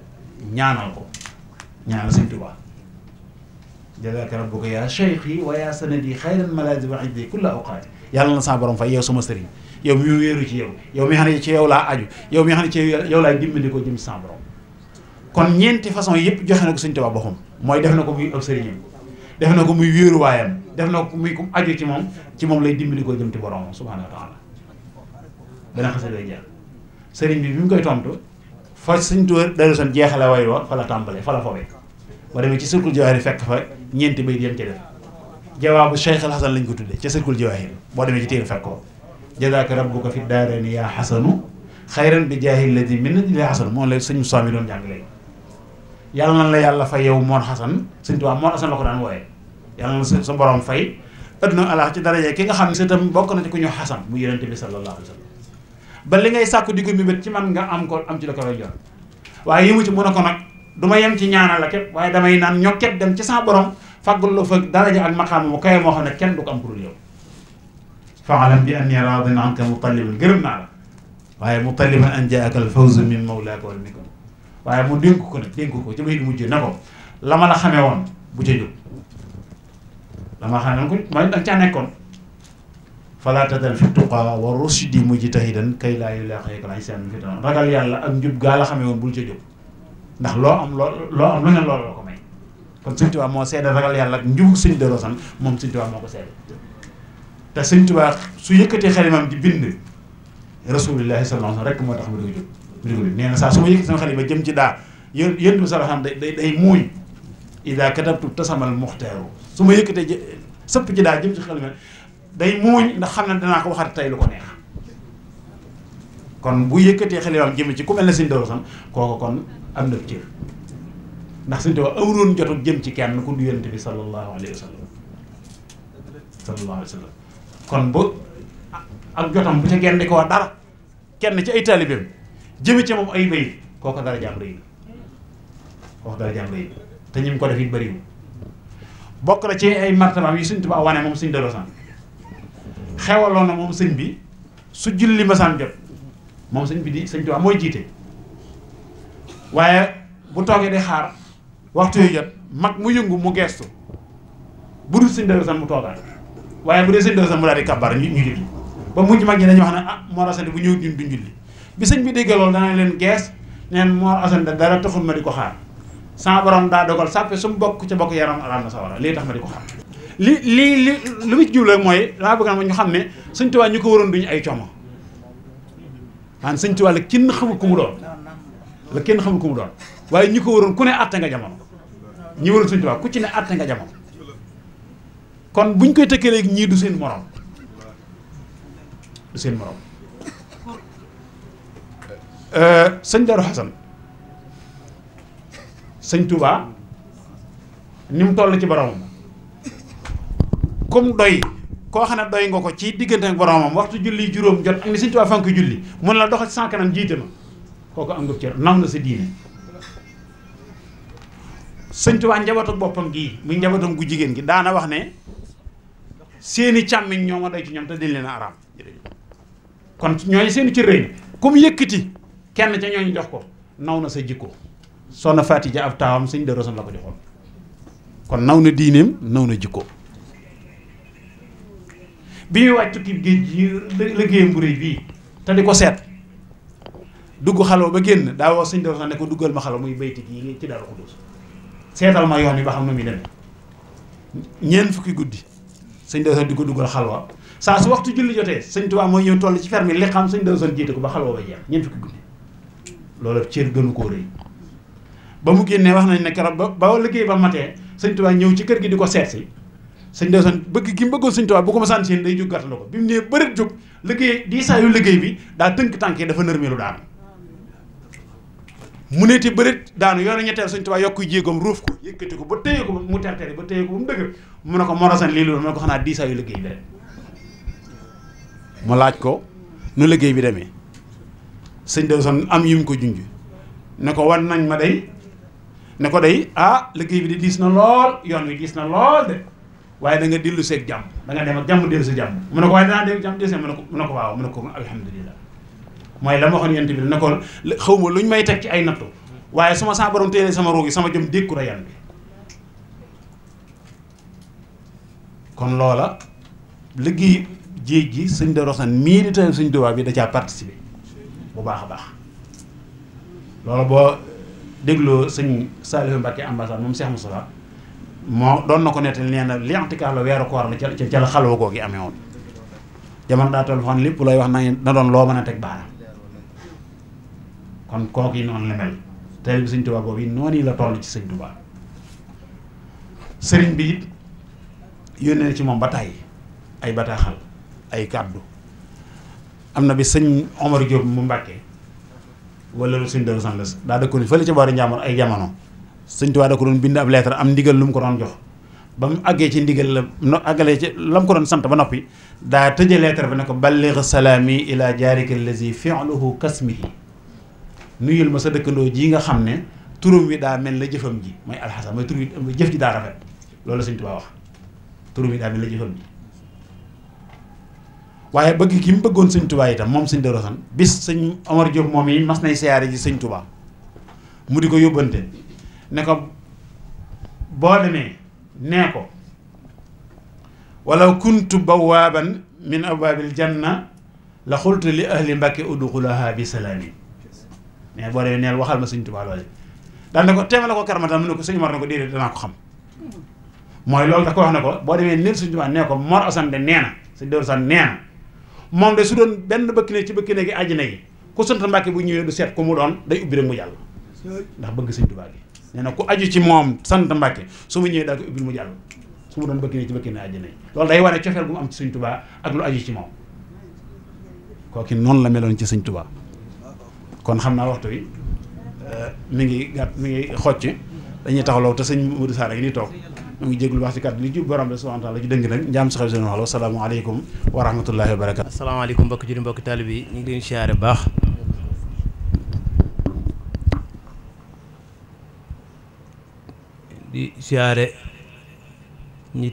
ñaanal ko ñaanal Sëñ Tuubaa jazaaka rabbuka yaa cheikhi wa yaa sanadi xayran malazi wa iddi kulla awqaati yàlla na sa borom fay yow sama sëriñ yow mi wéeru ci yow yow mi xam ne ci yow laa aju yow mi xam ne ci yow laay dimbali ko jëm sa borom kon ñeenti façon yëpp joxe na ko Sëñ Tuubaa boppam mooy def na ko muy ab sëriñam def na ko muy wéeruwaayam def na ko muy ku aju ci moom lay dimbali ko jëm ci borom subhaanahu wa taala dana xase lay jeex sëriñ bi mu koy tontu fa Sëñ Tuubaa dalu son jeexale way wa fa la tàmbale fa la fawee ba demee ci Sirkul Jawaahir fekk fa ñeenti bay yem ci def jawaabu Cheikh al Hasan lañ ko tuddee ca Sirkul Jawaahir boo demee ci téere fekk ko jazaaka rabbuka fi daarayni yaa xasanu xayran bi jaahi lladi min najli xasanu moom la sëñ Moussa mi doon jàng léegi yàlla na la yàlla fay yow Mor Xasan Sëñ Tuubaa Mor Xasan la ko daan wooyee yàlla na sa borom fay adduna ala ci daraje ki nga xam ne sëtam bokk na ci ku ñu Xasan mu yonent bi sallallahu alayhi wa sallam ba li ngay sàkku di ko mébét ci man nga am ko am ci la ko lay jot waaye yi mu ci mun a ko nag du ma yem ci ñaanal la képp waaye damay naan ñokket dem ci sa borom fàggul la fa daraja ak maqaama mu kawe moo xam ne kenn du ko am pour yow fa'lam bi anni raadin anka mutalliban gërëm naa la waaye mutalliban an jaaka al fawzu min mawlaaka wal mikun waaye mu dénk ko nag dénk ko ci bay di mujj ne ko la ma la xamee woon bu ca jóg la ma la xamee woon ko mooy danga caa nekkoon fala tadal fi tuqa wa rushdi mujtahidan kay laa yulaqika al insaan fi tan ragal yàlla ak njub gaa la xamee woon bul ca jóg ndax loo am lu ne loolu la ko may kon Sëñ Tuubaa moo seede ragal yàlla ak njubug Sëñ Daaru Asan moom Sëñ Tuubaa moo ko seede te Sëñ Tuubaa su yëkkatee xalimam di bind rasulillahi sallallahu alayhi wa sallam rek moo tax mu di ko jóg nee na saa su ma yëkkati sama xalima jëm ci daa yéen bi sallallahu alayhi wa sallam day muuñ ida katabtu tasamal muxtaaru su ma yëkkatee sëpp ci daa jëm ci xalima day muuñ ndax xam ne danaa ko waxat tey lu ko neex kon bu yëkkatee xalimaam jëm ci ku mel ne Sëñ Daaru Asan kooku kon am na cër ndax Sëñ Tuubaa amuloon jotul jëm ci kenn ku du Yonent bi sallallahu alayhi wa sallam kon bu ak jotam bu ca genn di ko wax dara kenn ci ay taalibeem jëme ci moom ay bayit kooku dara jàmm rëy kooku dara jàmm rëy te ñi mu ko def it bëriwul bokk na ci ay martabaam yi Sëñ Tuubaa wane moom Sëñ Daaru Asan xewaloon na moom sëñ bi su julli masaan jot moom sëñ bi di Sëñ Tuubaa mooy jiite waaye bu toogee di xaar waxtu yu jot mag mu yëngu mu geestu bu dul Sëñ Daaru Asan mu toogaat waaye bu dee Sëñ Daaru Asan mu daal di kàbbar ñu julli ba mujj mag ñi dañu wax ne ah Mor Asan bu ñëw ñun duñ julli bi sëñ bi déggee loolu dana leen gees neen Mor Asan da dara taxul ma di ko xaar sama borom daa dogal sàppe su mu bokk ca bokk yaram alam na sawara lii tax ma di ko xaar li mu ci jublu mooy laa bëgg na ñu xam ne Sëñ Tuubaa ñu ko waroon duñu ay como maanaam Sëñ Tuubaa la kenn xamul ku mu doon la kenn xamul ku mu doon waaye ñi ko waroon ku ne àtte nga jamono ñi waroon Sëñ Tuubaa ku ci ne àtte nga jamono kon buñ koy tëkkee léegi ñii du seen morom du seen morom Sëñ Daaru Asan Sëñ Tuubaa ni mu toll ci boromam comme doy koo xam ne doy nga ko ci diggante ak boromam waxtu julli juróom jot ak ni Sëñ Tuubaa fank julli mun la doxal ci sa kanam jiite ma kooku am nga cër naw na sa diine Sëñ Tuubaa njabootu boppam gii muy njabootam gu jigéen gi daana wax ne seeni càmmiñ ñoo ma doy ci ñoom te dañ leen a araam kon ñooñu seeni cër rëy na comme yëkkati kenn ca ñooñu jox ko naw na sa jikko soxna Faati Ja ab taawam sëñ Daaru Asan la ko joxoon kon naw na diineem naw na jikko bi ñuy wàcc tukki géej gi liggéeyam bu rëy bii te di ko seet dugg xalwa ba génn daa woo sëñ Daaru Asan ne ko duggal ma xalwa muy bayti yi ci Daaru Xudoos seetal ma yoon yi ba xam na muy demee ñeent fukki guddi sëñ Daaru Asan di ko duggal xalwa saa su waxtu julli jotee sëñ Tuubaa mooy ñëw toll ci fermi li xam sëñ Daaru Asan jiite ko ba xalwa ba jeex ñeent fukki guddi loolu cër gënu koo rëy ba mu génnee wax nañ ne keroog ba liggéey ba matee sëñ Tuubaa ñëw ci kër gi di ko seet si sëñ Daaru Asan bëgg gi mu bëggoon sëñ Tuubaa bu ko ma sant seen day jóg gàttal ko bi mu nee bëreet jóg liggéey di saa yu liggéey bi daa tënk tànk yi dafa nërmeelu daanu mu neeti bëreet daanu yoonu ñetteel sëñ Tuubaa yokkuy jéegoom ruuf ko yëkkati ko ba téye ko mu tertere ba téye ko ba mu dëgër mu ne ko Mor Asan lii loolu mu ne ko xanaa di saa yu liggéey bi rek mu laaj ko nu liggéey bi demee sëñ Daaru Asan am yu mu ko junj ne ko wan nañ ma day ne ko day liggéey bi di diis na lool yoon wi diis na lool de waaye da nga dellu seeg jàmm da nga dem ak jàmm dellu si jàmm mu ne ko waaye danaa dem jàmm dellu si mu ne ko waaw mu ne ko alhamdulilah mooy la ma waxoon yent bi ne ko xaw ma luñ may teg ci ay nattu waaye su ma saa borom téelee sama ruug yi sama jëm dékku ra yan bi kon loola liggéey jéej gi sëñ Daaru Asan mii di tey sëñ Tuubaa bi da caa participer bu baax a baax loolu boo dégloo sëñ Saalihu Mbàkke ambassade moom Cheikh Moustapha moo doon na ko nettali nee na li i'tikaaf la weeru koor la ca la xalwa googu amee woon jamono daa toll fan lépp looy wax na doon loo mën a teg baaraam kon kooku yi noonu la mel tey bi sëñ Tuubaa boobu yi noonu yi la toll ci sëñ Tuubaa sëriñ bi it yónnee ci moom ba tàyyi ay bataaxal ay kàddu am na bi sëñ Omar Diop mu Mbàkke wala lu sëñ Daaru Asan la daa dëkkoon fële ca boori Njàmbur ay jamono sëñ Tuubaa da ko doon bind ab lettre am ndigal lu mu ko doon jox ba mu àggee ci ndigal la àggalee ci la mu ko doon sant ba noppi daa tëje lettre bi ne ko balligh salaami ila jaarika allazi fi'luhu kasmihi nuyul ma sa dëkkandoo ji nga xam ne turam wi daa mel la jëfam ji mooy alxasan mooy tur wi jëf ji daa rafet loolu la sëñ Tuubaa wax turam wi daa mel la jëfam ji waaye bëgg gi mu bëggoon sëñ Tuubaa itam moom sëñ Daaru Asan bis sëñ Omar Diop moom yi mas nay siyaare ji sëñ Tuubaa mu di ko yóbbante ne ko boo demee nee ko walaw kuntu bawaaban min abwaabil janna la xultu li ahli Mbàkke udxulaha bi salaamin mais boo demee neel waxal ma sëñ Tuubaa loole daal ne ko teemale ko karamatam mu ne ko sëñ Mor ne ko déedéet danaa ko xam mooy loolu da ko wax ne ko boo demee neel sëñ Tuubaa nee ko Mor Asan de nee na sëñ Daaru Asan nee na moom de su doon benn bëkk ne ci bëkk ne gi àjjana yi ku sant Mbàkke bu ñëwee du seet ku mu doon day ubbi rek mu jàll ndax bëgg sëñ Tuubaa gi nee na ku aju ci moom sant Mbàkke su mu ñëwee daa ko ubbil mu jàll su mu doon bëkk ne ci bëkk ne àjjana yi loolu day wane cofeel gu mu am ci sëñ Tuubaa ak lu aju ci moom kooki noonu la meloon ci sëñ Tuubaa kon xam naa waxtu wi mi ngi gàtt mi ngi xocc dañuy taxawloo te sëñ Modou Sarr ngi nii toog mu ngi jéglu wax ci kàddu li ci borom bi subhanahu wa ta'ala ci dëng nag njaam saxal seen wax asalaamaaleykum wa rahmatullahi wa barakatu asalaamaaleykum mbokki julli mbokki taalib yi ñu ngi leen siyaare baax di siyaare ñi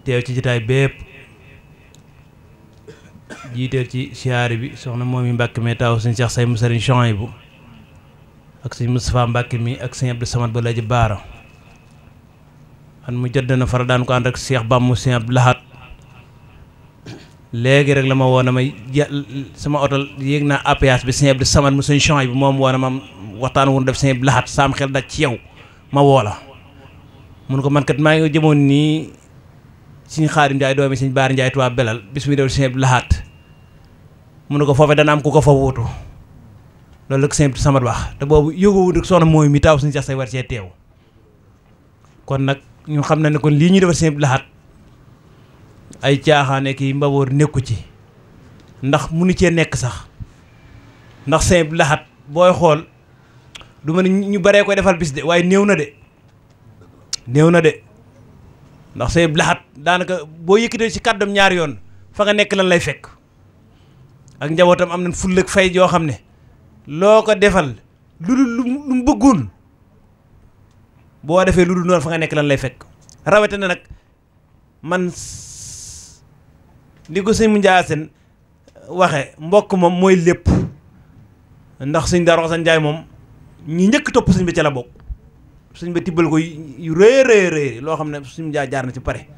teew ci jotaay bépp jiiteel ci siyaare bi soxna moom yi Mbàkke mi taw sëñ Cheikh Say mu sëriñ Chouaïbou ak sëñ Moustapha Mbàkke mi ak sëñ Abdou Samad ba laji baara an mu jot na fara daan ko ànd ak Cheikh Bam mu sëñ Abdou Lahat léegi rek la ma woon may sama oto yéeg naa APS bi sëñ Abdou Samad mu sëñ Chouaïbou bi moom woon ma waxtaan woon def sëñ Abdou Lahat saam xel daj ci yow ma woola mun ko man kat maa ngi jëmoon nii sëñ Xaadim Njaay doomi sëñ Baar Njaay Tuubaa Belal bis mi def sëñ Abdou Lahat mun ko foofee dana am ku ko fa wuutu loolu la ko sëñ Abdou Samad wax te boobu yógowu soxna mooy mi taw suñu sax say war cee teew kon nag ñu xam na ne kon lii ñuy defar sëñ Abdou Lahat ay caaxaane kii mbaboor nekku ci ndax munu cee nekk sax ndax sëñ Abdou Lahat booy xool du ma ne ñu baree koy defal bis de waaye néew na de ndax sëñ Abdou Lahat daanaka boo yëkkatee ci kàddam ñaari yoon fa nga nekk lan lay fekk ak njabootam am nañ fulla ak fay joo xam ne loo ko defal lu mu bëggoon boo defee lu dul noonu fa nga nekk lan lay fekk rawatina nag man li ko sëñ mu Ndiassane waxe mbokk moom mooy lépp ndax sëñ Daaru Asan Njaay moom ñi njëkk topp sëñ bi ca la bokk suñ ba tibbal ko yu rëy loo xam ne suñ jaar na ci pare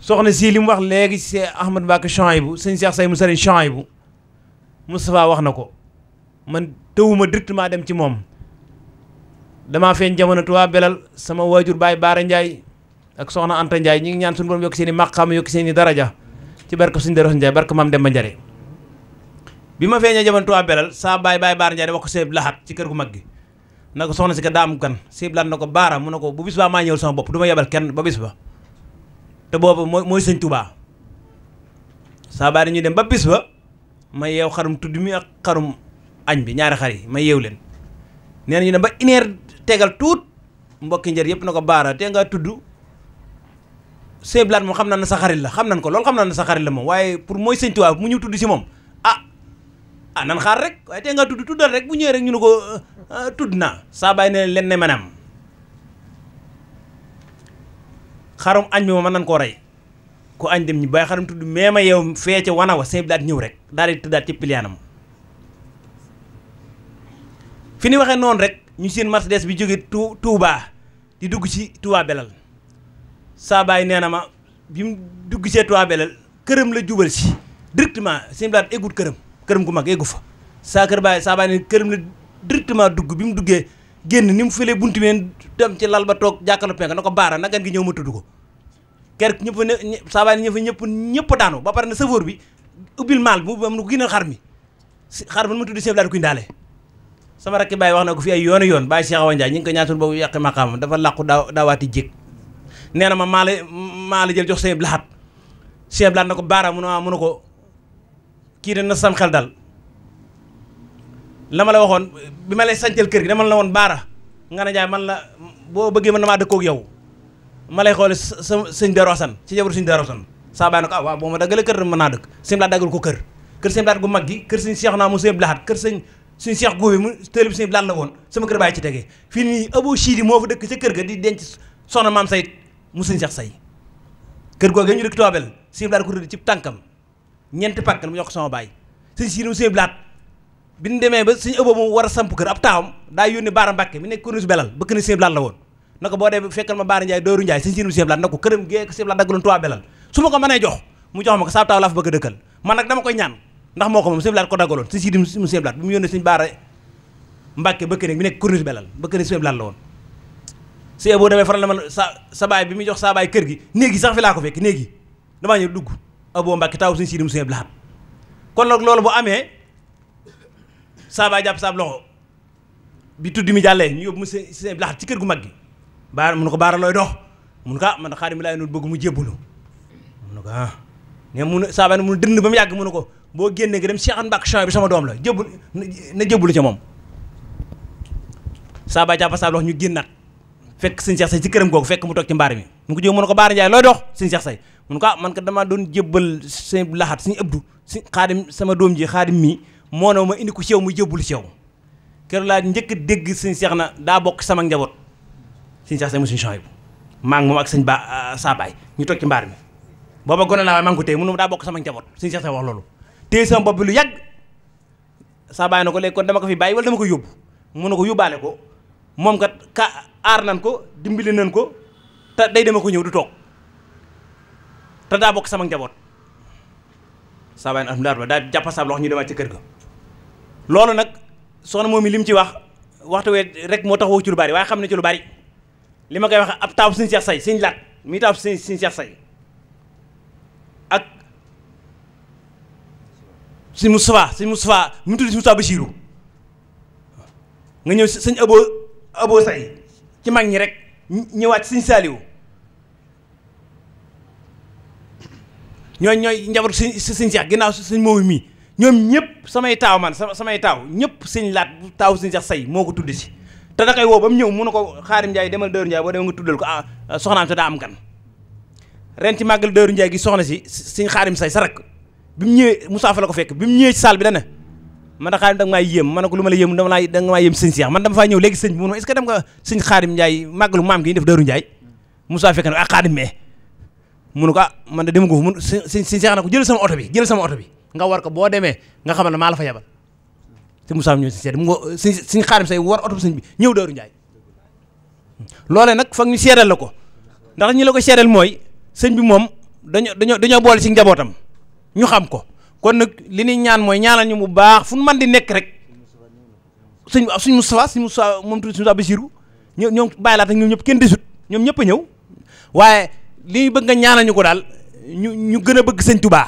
soxna si li mu wax léegi si Ahmad Mbacké Chouaïbou sëñ Cheikh Say mu sëriñ Chouaïbou Moustapha wax na ko man tëwuma directement dem ci moom damaa feeñ jamono Touba Belal sama waajur baay Baara Ndiaye ak soxna Anta Ndiaye ñi ngi ñaan suñu borom yokk seen i maqaam yokk seen i daraja ci barke suñu Darou Ndiaye barke maam Demba Njare bi ma feeñee jamono Touba Belal saa baay Baara Ndiaye wax ko Sëñ Lahat ci kër gu mag gi na ko soxna si ka daam gan Sëñ Lahat na ko Baara mu ne ko bu bis baa maa ñëwal sama bopp du ma yebal kenn ba bis ba te boobu mooy sëñ Touba saa baay dañuy dem ba bis ba ma yeew xarum tudd mi ak xarum añ bi ñaari xar yi ma yeew leen nee na ñu dem ba une heure tegal tuut mbokki njër yëpp na ko Baara te nga tudd Sëñ Lahat moom xam naa ne sa xarit la xam nañ ko loolu xam naa ne sa xarit la moom waaye pour mooy sëñ Touba mu ñëw tudd si moom nan xaar rek waaye te nga tuddal rek bu ñëwee rek ñu ne ko tudd naa saa bàyyi ne leen ne maanaam xarum añ bi moom mën nañ koo rey ku añ dem ñi bàyyi xarum tudd mais ma yow fee ca wana wa Sëñ Lahat ñëw rek daal di tëddaat ci piliyaanam fi ni waxee noonu rek ñu seen Mercedes bi jóge Touba di dugg ci Touba Belal saa bàyyi nee na ma bi mu dugg see Touba Belal këram la jubal si directement Sëñ Lahat eggut këram gu mag eggu fa saa kër baay saa baay ne këram la directement dugg bi mu duggee génn ni mu fëlee buntu bi dem ci lal ba toog jàkkaarloo penk na ko Baara na gan gi ñëw ma tudd ko ker ñëpp ne saa baay ne ñëpp daanu ba pare na sëfoor bi ubbil maal mu am na ko génneel xar mi ma tudd Sëñ Lahat kuy ndaale sama rakki baay wax na ko fi ay yoon baay Cheikh Awa Ndiaye ñu ngi ko ñaatul boobu yàqi maqaamam dafa làqu daawaati jéeg nee na ma maa la jël jox Sëñ Lahat Sëñ Lahat na ko Baara mu ne ko kii de na sam xel dal la ma la waxoon bi ma lay sancal kër gi dama la woon Baara nga ne jaay man la boo bëggee man damaa dëkkoog yow ma lay xoole sa sëñ Darou Assane ci jabaru sëñ Darou Assane saa baay na ko waaw boo ma daggalee kër mën naa dëkk Sëñ Lahat daggal ko kër Sëñ Lahat gu mag gi kër sëñ Cheikh naa mu Sëñ Lahat kër sëñ Cheikh Góobe mu télé bi Sëñ Lahat la woon sama kër baay ci tegee fii nii Abou Chidi moo fa dëkk ca kër ga di denc soxna maam Say mu sëñ Cheikh Say kër googu ñu dëkk Touba Belal Sëñ Lahat ko rëdd ci tànkam ñeenti pàkkal mu jox ko sama baay sëñ Sidi mu Sëñ Lahat bi ñu demee ba suñu ëbboo moom war a samp kër ab taawam daa yónni Baara Mbàkke mi nekk Corniche Belal bëkk na Sëñ Lahat la woon na ko boo dee fekkal ma Baara Ndiaye Dooru Ndiaye sëñ Sidi mu Sëñ Lahat na ko këram gee Sëñ Lahat daggaloon Touba Belal su ma ko mënee jox mu jox ma ko saa taaw laa fa bëgg a dëkkal man nag dama koy ñaan ndax moo ko moom Sëñ Lahat ko daggaloon sëñ Sidi mu Sëñ Lahat bi mu yónnee sëñ Baara Mbàkke bëkk ne mi nekk Corniche Belal bëkk na Sëñ Lahat la woon sëñ boo demee faral na man sa baay bi muy jox saa baay kër gi néegi sax fi laa ko fekk néegi damaa ñëw dugg Abou Mbàkke taw sëñ Sidi mu Sëñ Lahat kon nag loolu bu amee saa baay jàpp saab loxo bi tudd mi jàllee ñu yóbbu mu Sëñ Lahat ci kër gu mag gi Baara mun ko Baara looy dox mun ko man Xaadim laay noonu bëgg mu jébbalu mun ko ne mun saa baay ne mun dënd ba mu yàgg mun ko boo génnee nga dem Cheikh Mbacké Chouaïbou bi sama doom la na jébbalu ca moom saa baay jàpp saab loxo ñu génnaat fekk sëñ Cheikh Say ci këram googu fekk mu toog ci mbaar mi mu ko jóg mun ko Baara Ndiaye looy dox sëñ Cheikh Say mun ko man ko damaa doon jébbal Sëñ Lahat Sëñ Abdou si Xaadim sama doom ji Xaadim mii moo ne ma indi ko ci yow muy jébbalu ci yow kër laa njëkk a dégg sëñ Cheikh na daa bokk sama njaboot sëñ Cheikh Say mu sëñ Chouaïbou maa ngi moom ak sëñ saa baay ñu toog ci mbaar mi booba gone laa waaye maa ngi ko téye mun daa bokk sama njaboot sëñ Cheikh Say wax loolu téye sama bopp bi lu yàgg saa baay na ko léegi kon dama ko fi bàyyi wala dama ko yóbbu mun na ko yóbbaale ko moom kat aar nan ko dimbali nan ko te day dema ko ñëw du toog te daa bokk sama njaboot saa baay na alhamdulilah daal jàppa saab loxo ñu demaat ci kër ga loolu nag soxna moom mi li mu ci wax waxtu wee rek moo tax woo ci lu bari waaye xam ne ci lu bari li ma koy wax ab taaw sëñ Cheikh Say sëñ Lahat mi taaw sëñ Cheikh Say ak sëñ Moustapha mu tudd sëñ Moustapha Bachirou nga ñëw sëñ Abo Say ci mag ñi rek ñëwaat sëñ Saliou ñooy njaboot sëñ Cheikh ginnaaw sëñ moomu mii ñoom ñëpp samay taaw man samay taaw ñëpp sëñ Lahat taaw sëñ Cheikh Say moo ko tudd si te da koy woo ba mu ñëw mun na ko Xaadim Ndiaye demal Dóoru Ndiaye boo demee nga tuddal ko soxnaam te daa am gan ren ci màggal Dóoru Ndiaye gi soxna si sëñ Xaadim Say sa rak bi mu ñëwee Moussa fa la ko fekk bi mu ñëwee ci salle bi dana man da Xaadim da nga maa yéem man ne ko lu ma la yéem da nga maa yéem sëñ Cheikh man dama faa ñëw léegi sëñ bi mun ma est-ce que dem nga sëñ Xaadim Ndiaye màggalu maam gi ñu def Dóoru Ndiaye Moussa fekk na Xaadim mee munu ko man de dem ko mun sëñ Cheikh na ko jël sama oto bi nga war ko boo demee nga xamal ne maa la fa yabal te Moussa ñëw si seet mu sëñ Xaadim Say war oto bi sëñ bi ñëw Dóoru Ndiaye loole nag foog ñu seedal la ko ndax ñi la ko seedal mooy sëñ bi moom dañoo boole ci njabootam ñu xam ko kon nag li ñuy ñaan mooy ñaanal ñu bu baax fu mu mën di nekk rek suñ Moustapha moom tuuti suñu Bassirou ñoom bàyyi laata ñoom ñëpp kenn desut ñoom ñëpp a ñëw waaye li bëgg nga ñaanal ñu ko daal ñu gën a bëgg sëñ Touba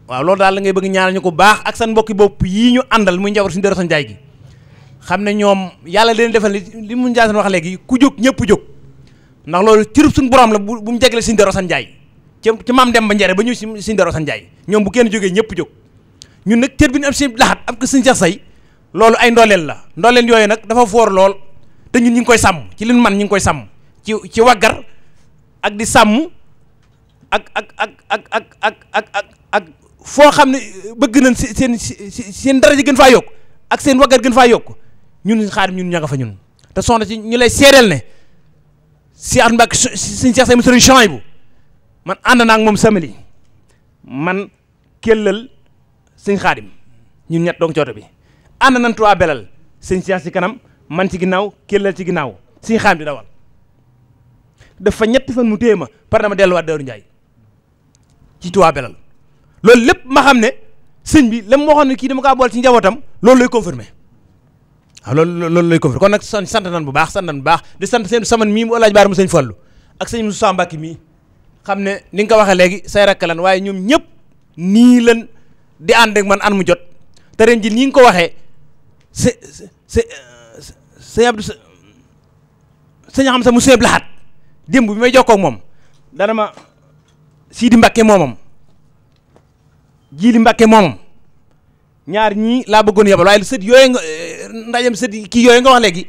waaw loolu daal la ngay bëgg ñaanal ñu ko baax ak seen mbokki bopp yii ñu àndal muy njaboot suñu Darou Assane Ndiaye gi xam ne ñoom yàlla leen defal li mu Ndiaye wax léegi ku jóg ñëpp jóg ndax loolu cërub suñu borom la bu mu jagle suñu Darou Assane Ndiaye ci maam dem ba njare ba ñu si suñu Darou Assane Ndiaye ñoom bu kenn jógee ñëpp jóg ñun nag cër bi ñu am si laxat am ko suñu Cheikh Say loolu ay ndooleel la ndooleel yooyu nag dafa foor lool te ñun ñu ngi koy sàmm ci li man ñu ngi koy sàmm ci waggar ak di sàmm ak foo xam ne bëgg nañ seen daraja gën faa yokk ak seen waggar gën faa yokk ñun Xaadim ñun ña nga fa ñun te soxna ci ñu lay seedeel ne si at Mbàkke suñu Cheikh Say mu sëriñ Chouaïbou man ànd naa ak moom samedi man kellal sëñ Xaadim ñun ñett doog cooto bi ànd nañ Touba Belal sëñ Cheikh ci kanam man ci ginnaaw kellal ci ginnaaw sëñ Xaadim di dawal dafa ñetti fan mu téye ma par dama delluwaat Daaru Ndiaye ci Touba Belal loolu lépp ma xam ne sëñ bi la mu waxoon ne kii dama kaa bool ci njabootam loolu lay confirmé waaw loolu lay confirmé kon nag sant nan bu baax di sant seen saman mii mu Alaaji Baara mu sëñ Fallu ak sëñ Moussa Mbacke mii xam ne ni nga ko waxee léegi say rakk lan waaye ñoom ñëpp nii lan di ànd ak man an mu jot te ren ji nii nga ko waxee sëñ Abdou sëñ xam sa mu sëñ Lahat démb bi may jokkoo ak moom dana ma Sidi Mbacke moomam Jili Mbacke moomam ñaar ñii laa bëggoon yabal waaye sët yooyu nga ndajem sët kii yooyu nga wax léegi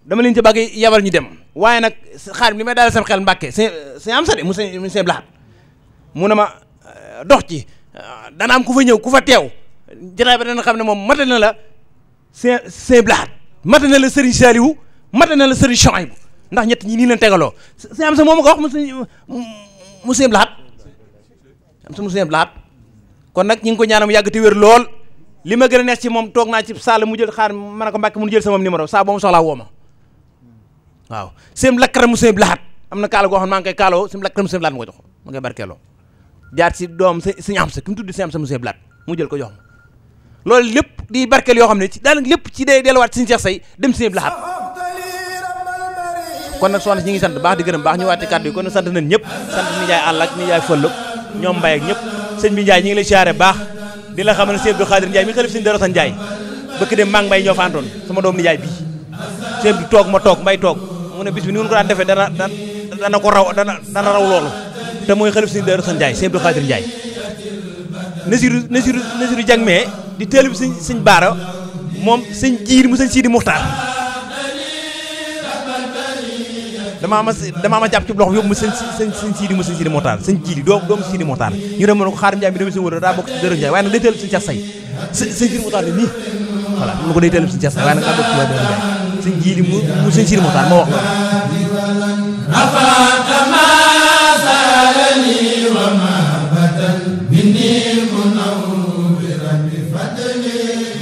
dama leen ci bëgg yabal ñu dem waaye nag Xaadim li may daal sam xel Mbacke c'est am sa de mu sëñ Lahat mu ne ma dox ci dana am ku fa ñëw ku fa teew jotaay ba dana xam ne moom matal na la sëñ Lahat matal na la Serigne Saliou matal na la Serigne Chouaïbou ndax ñett ñi nii leen tegaloo sëñ am sa moom ko wax mu sëñ Lahat am sa mu sëñ Lahat kon nag ñi ngi ko ñaanal mu yàgg te wér lool li ma gën a neex ci moom toog naa ci salle mu jël xaar ma ne ko Mbàkke mu jël sama numéro saa boo mu soxlaa woo ma waaw sëñ lakkara mu sëñ Lahat am na kaala goo xam maa ngi koy kaaloo sëñ lakkara mu sëñ Lahat ma ko jox ma koy barkeeloo jaar ci doom sëñ am sa ki mu tudd sëñ am sa mu sëñ Lahat mu jël ko jox ma loolu lépp di barkeel yoo xam ne ci daanaka lépp ci day delluwaat sëñ Cheikh Say dem sëñ Lahat kon nag soxna si ñi ngi sant baax di gërëm baax ñu waati kàddu yi kon nag sant nañ ñëpp sant nijaay àll ak nijaay fëllëg ñoom mbay ak ñëpp sëñ bi Ndiaye ñi ngi lay siyaare baax di la xamal ne sëñ Abdou Khadir Ndiaye mi xalif sëñ Darou Assane Ndiaye bëkk dem maa ngi mbay ñoo fa àndoon sama doom nijaay bii sëñ bi toog ma toog mbay toog mu ne bis bi ni ngeen ko daan defee dana ko raw dana raw loolu te mooy xalif sëñ Darou Assane Ndiaye sëñ Abdou Khadir Ndiaye Nasiru Jang mee di teel bi sëñ Baara moom sëñ Jiir mu sëñ Sidi Muxtaar damaa ma jàpp ci loxo yóbbu mu sëñ Sidi mu sëñ Sidi Moxtaar sëñ Jili doomu Sidi Moxtaar ñu dem ne ko Xaadim Njaay bi demee seen wër daa bokk ci Darou Ndiaye waaye nag day teel sëñ Cheikh Say sëñ Sidi Moxtaar ne nii voilà mu ko day teel sëñ Cheikh Say waaye nag daa bokk ci waa Darou Ndiaye sëñ Jili mu sëñ Sidi Moxtaar moo wax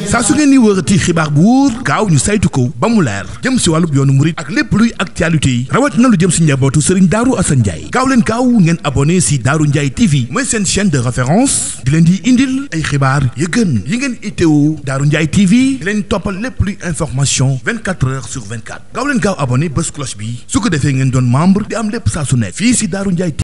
saa su ngeen ni wërati xibaar bu wóor gaaw ñu saytu ko ba mu leer jëm si wàllub yoonu murit ak lépp luy actualité yi rawat na lu jëm si njabootu Serigne Darou Assane Ndiaye gaaw leen gaaw ngeen abonné si Darou Ndiaye TV mooy seen chaîne de référence di leen di indil ay xibaar yu gën yi ngeen itteewu Darou Ndiaye TV di leen toppal lépp luy information 24 heures sur 24 gaaw leen gaaw abonné bés cloche bi su ko defee ngeen doon membre di am lépp saa su nekk fii si Darou Ndiaye